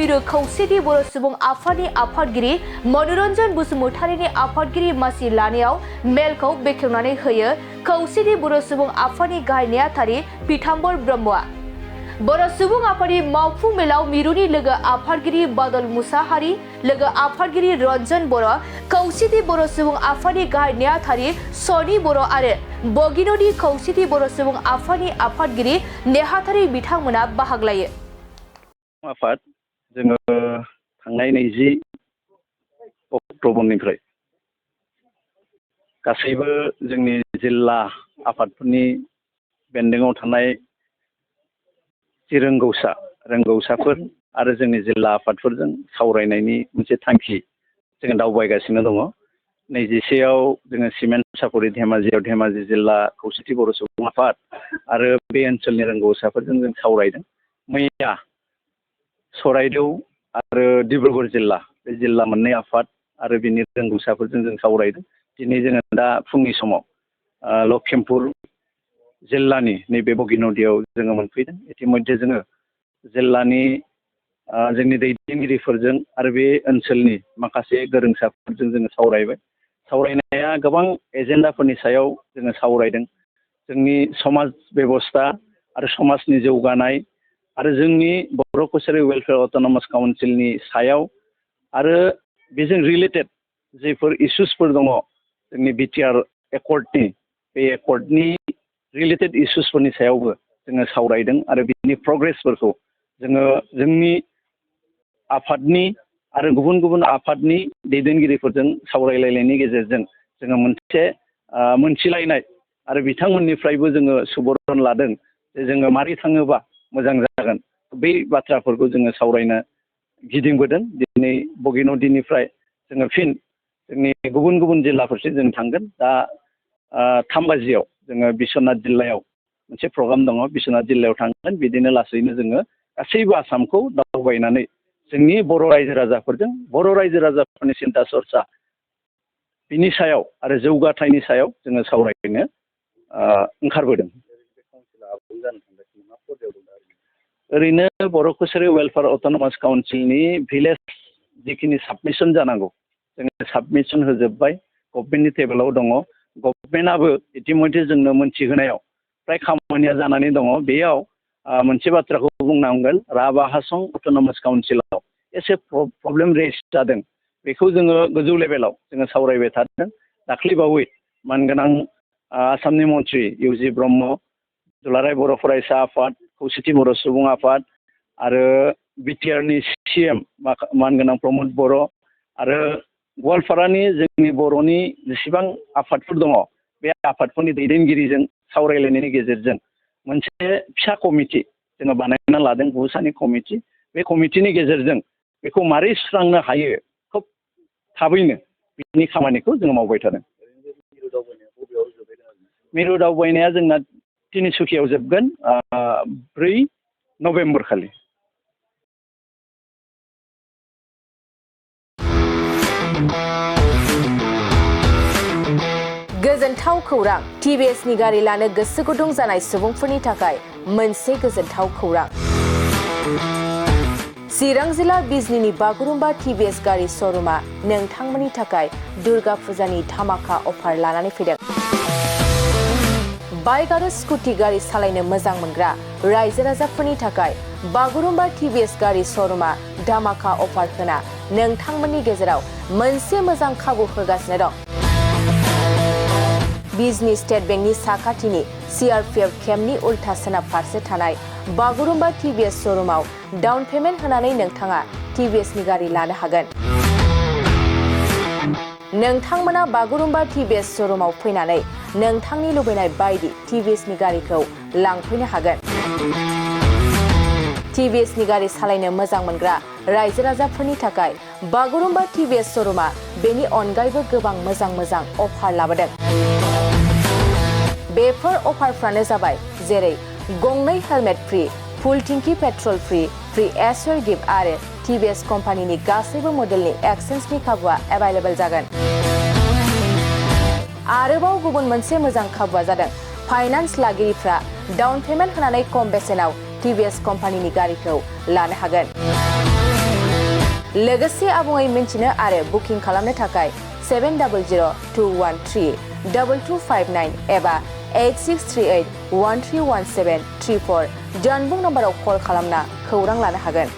मिरु खौसेथि बर' सुबुं आफादनि आफादगिरि मनरन्जन बसुमतारीनि आफादगिरि मासि लानायाव मेलखौ बेखेवनानै होयो खौसेथि बर' सुबुं आफादनि गाहाय नेहाथारि पीताम्बर ब्रह्मआ। बर' सुबुं आफादनि मावफुं मेलाव मिरुनि लोगो आफादगिरि बादल मुसाहारि, लोगो आफादगिरि रन्जन बर', खौसेथि बर' सुबुं आफादनि गाहाय नेहाथारि सनि बर' आरो बगिनदि खौसेथि बर' सुबुं आफादनि आफादगिरि नेहाथारि बिथांमोना बाहागो लायो। आफाद जोङो थांनाय 20 अक्ट'बरनिफ्राय गासैबो जोंनि जिल्ला आफादफोरनि बेन्दोङाव थानाय जि रोंगौसाफोर आरो जोंनि जिल्ला आफादफोरजों सावरायनायनि मोनसे थांखि जोङो दावबायगासिनो दङ। 21आव जोङो सिमेन्ट सापरि धेमाजियाव धेमाजि जिल्ला खौसेथि बर' सुबुं आफाद आरो बे ओनसोलनि रोंगौसाफोरजों जों सावरायदों। मैया सराइदेउ आरो डिब्रुगड़ जिल्ला बे जिल्ला मोननै आफाद आरो बिनि रोंगौसाफोरजों जों सावरायदों। दिनै जोङो दा फुंनि समाव लखिमपुर जिल्लानि नैबे बगिनदियाव जोङो मोनफैदों। इतिमध्य जोङो जिल्लानि जोंनि दैदेनगिरिफोरजों आरो बे ओनसोलनि माखासे गोरोंसाफोरजों जोङो सावरायबाय। सावरायनाया गोबां एजेन्डाफोरनि सायाव जोङो सावरायदों। जोंनि समाज बेबस्था आरो समाजनि जौगानाय आरो जोंनि बर' कसारि वेलफेयार अट'नमास काउन्सिलनि सायाव आरो बेजों रिलेटेड जेफोर इसुसफोर दङ जोंनि बिटिआर एकर्डनि बे एकर्डनि रिलेटेड इसुसफोरनि सायावबो जोङो सावरायदों आरो बिनि प्रग्रेसफोरखौ जोङो जोंनि आफादनि आरो गुबुन गुबुन आफादनि दैदेनगिरिफोरजों सावरायलायनायनि गेजेरजों जोङो मोनसे मोनथिलायनाय आरो बिथांमोननिफ्रायबो जोङो सुबुरन लादों जे जोङो मारै थाङोबा मोजां जागोन। बै बाथ्राफोरखौ जोङो सावरायनो गिदिंबोदों। दिनै बगिनदिनिफ्राय जोङो फिन जोंनि गुबुन गुबुन जिल्लाफोरसिम जों थांगोन। दा 3 बाजियाव जोङो बिश्वनाथ जिल्लायाव मोनसे प्रग्राम दङ। बिश्वनाथ जिल्लायाव थांगोन। बिदिनो लासैनो जोङो गासैबो आसामखौ दावबायनानै जोंनि बर' रायजो राजाफोरजों बर' रायजो राजाफोरनि सिन्था सरसा बिनि सायाव आरो जौगाथायनि सायाव जोङो सावरायनो ओंखारबोदों। ओरैनो बर' कसारि वेलफेयार अट'नमास काउन्सिलनि भिलेज जिखिनि साबमिसन जानांगौ जोङो साबमिसन होजोब्बाय। गभर्नमेन्टनि टेबोलाव दङ। गभर्नमेन्टआबो इतिमध्य जोंनो मोनथिहोनायाव फ्राय खामानिया जानानै दङ। बेयाव मोनसे बाथ्राखौ बुंनांगोन, राभा हासं अट'नमास काउन्सिलाव एसे प्रब्लेम रेज जादों। बेखौ जोङो गोजौ लेभेलाव जोङो सावरायबाय थादों। दाख्लैबावै मानगोनां आसामनि मन्थ्रि इउजि ब्रह्म, दुलाराय बर' फरायसा आफाद, खौसेथि बर' सुबुं आफाद आरो बिटिआरनि CM मानगोनां प्रमद बर' आरो गवालपारानि जोंनि बर'नि जेसेबां आफादफोर दङ बे आफादफोरनि दैदेनगिरिजों सावरायलायनायनि गेजेरजों मोनसे फिसा कमिटि जोङो बानायना लादों। गुसानि कमिटि। बे कमिटिनि गेजेरजों बेखौ मारै सुस्रांनो हायो खोब थाबैनो बिनि खामानिखौ जोङो मावबाय थादों। मिरु दावबायनाया जोंना तिनिसुकियाव जोबगोन 4 नभेम्बर खालि। गोजोनथाव खौरां। TVSनि गारि लानो गोसो गुदुं जानाय सुबुंफोरनि थाखाय मोनसे गोजोनथाव खौरां। चिरां जिल्ला बिजनीनि बागुरुम्बा TVS गारि श'रुमा नोंथांमोननि थाखाय दुर्गा फुजानि धामाका अफार लानानै फैदों। बाइक आरो स्कुटि गारि सालायनो मोजां मोनग्रा रायजो राजाफोरनि थाखाय बागुरुम्बा TVS गारि श'रुमा धामाका अफार होना नोंथांमोननि गेजेराव मोनसे मोजां खाबु होगासिनो दं। बिजनी स्टेट बेंकनि साखाथिनि CRPF केम्पनि उल्था सोनाब फारसे थानाय बागुरुम्बा TVS श'रुमाव डाउन पेमेन्ट होनानै नोंथाङा TVSनि गारि लानो हागोन। नोंथांमोना बागुरुम्बा TVS श'रुमाव फैनानै नोंथांनि लुबैनाय बायदि TVSनि गारिखौ लांफैनो हागोन। TVSनि गारि सालायनो मोजां मोनग्रा रायजो राजाफोरनि थाखाय बागुरुम्बा TVS श'रुमा बेनि अनगायैबो गोबां मोजां अफार लाबोदों। बेफोर अफारफ्रानो जाबाय जेरै गंनै हेलमेट फ्रि, फुल टिंकि पेट्रल फ्रि एसर गिफ्ट आरो TVS कम्पानिनि गासैबो मडेलनि एक्सचेन्जनि खाबुआ एभेलेबल जागोन। आरोबाव गुबुन मोनसे मोजां खाबुआ जादों फाइनान्स लागिरिफ्रा डाउन पेमेन्ट होनानै खम बेसेनाव TVS कम्पानिनि गारिखौ लानो हागोन। लोगोसे आबुङै मिन्थिनो आरो बुकिं खालामनो थाखाय 7002132259 एबा 8638131734 जानबुं नम्बराव कल खालामना खौरां लानो हागोन।